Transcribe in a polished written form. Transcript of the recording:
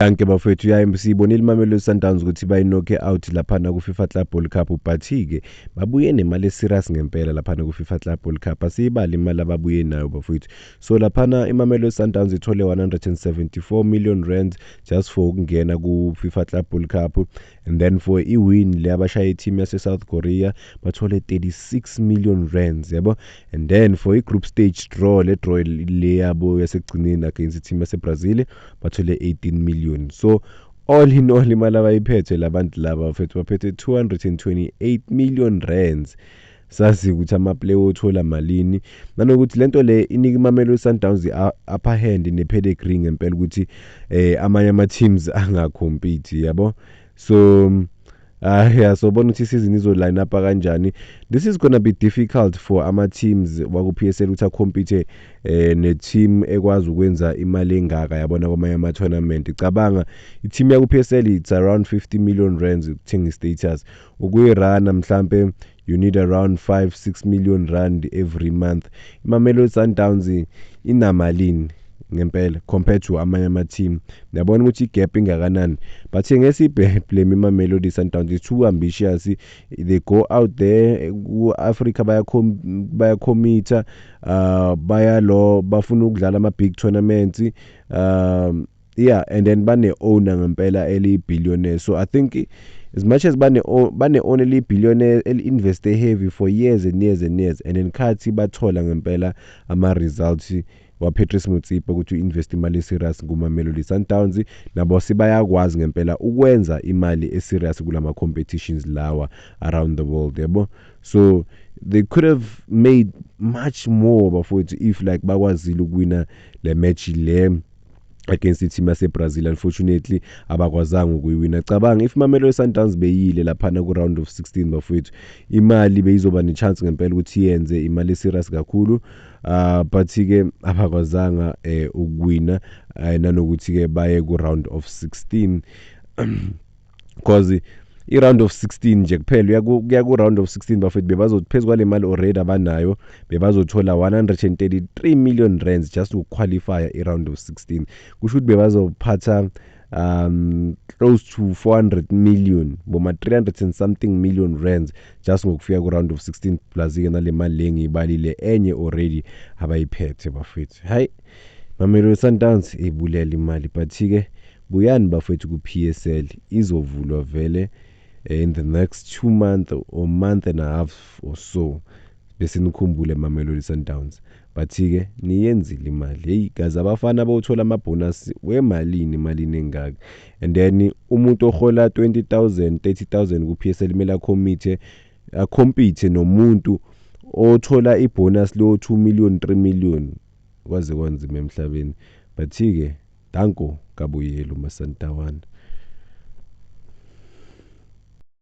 Dankie bafowethu. Ya, siyibonile iMamelodi Sundowns ukuthi bayi-knock out laphana ku-FIFA Club World Cup, but-ke babuye nemali e-serious ngempela laphana ku-FIFA Club World Cup. Asiyibali imali ababuye nayo, bafowethu. So laphana iMamelodi Sundowns ithole 174 million rand just for ukungena ku-FIFA Club World Cup, and then for i-win le abashaya i-team yase-South Korea bathole 36 million rands, yabo. And then for i-group stage draw, le draw le yabo yasekugcineni against i-team yase-Brazil, bathole 18 million. So all in all, imali abayiphethe labantu laba, bafethu, baphethe 228 million rands. Sazi ukuthi ama-player othola malini, nanokuthi lento le inika iMamelodi Sundowns i-upper hand ne-pedigree ngempela ukuthi amanye ama-teams anga-compete, yabo. So ah yeah, so bona ukuthi isizini izo-line up kanjani. This is gonna be difficult for ama-teams waku-PSL ukuthi a-compete ne-team ekwazi ukwenza imali engaka, yabona, kwamanye ama-tournament. Cabanga i-team yaku-PSL, it's around 50 million rands ukuthenga i-status, ukuyi-runa mhlampe you need around 5 6 million rand every month. IMamelodi Sundowns inamalini ngempela compared to amanye ama-team? Ngiyabona ukuthi i-gap ingakanani, but ngeke siyi-blame iMamelodi Sundowns. Is too ambitious. They go out there ku-Africa, baya-commit-a, baya lo bafuna ukudlala ama-big tournaments, yeah, and then bane-owner ngempela eliyi-billionaire. So I think as much as bane-owner eliyi-billionaire eli-investe heavy for years and years and years, and then khathi bathola ngempela ama-results wa-Patrice Motsepe ukuthi u-invest imali e-serious kuMamelodi Sundowns, nabo sebayakwazi ngempela ukwenza imali e-serious kulama competitions lawa around the world, yabo. So they could have made much more, bafowethu, if like bakwazile ukuwina le match le against i-team yase-Brazil. Unfortunately abakwazanga ukuyiwina. Cabanga if Mamelodi Sundowns beyile laphana ku-round of 16, bafowethu, imali beyizoba ne-chance ngempela ukuthi yenze imali e-serious kakhulu, but-ke abakwazanga ukuwina, nanokuthi-ke baye ku-round of 16, because i-round of 16 nje kuphela, kuya ku-round of 16, bafethu, bebazothi phezu kwale mali already abanayo bebazothola 133 million rands just uku-qualify i-round of 16. Kusho ukuthi bebazophatha close to 400 million, boma 300 and something million rands just ngokufika ku-round of 16, plus-ke nale mali le ngiyibalile enye already abayiphethe, bafethu. Hayi, Mamelodi Sundowns ibulela imali, but-ke buyani, bafethu, ku-PSL. Izovulwa vele in the next 2 month or month and a half or so, bese nikhumbule Mamelodi Sundowns. But-ke niyenzile imali. Hey kaze abafana bawuthola ama-bonus wemalini, imalini engaka? And then umuntu ohola 20,000, 30,000 ku-PSL kumele a-commit-e, a-compete nomuntu othola i-bonus lo 2 million, 3 million. Kwaze kwanzima emhlabeni, but-ke danko kabuyelo Masantawana.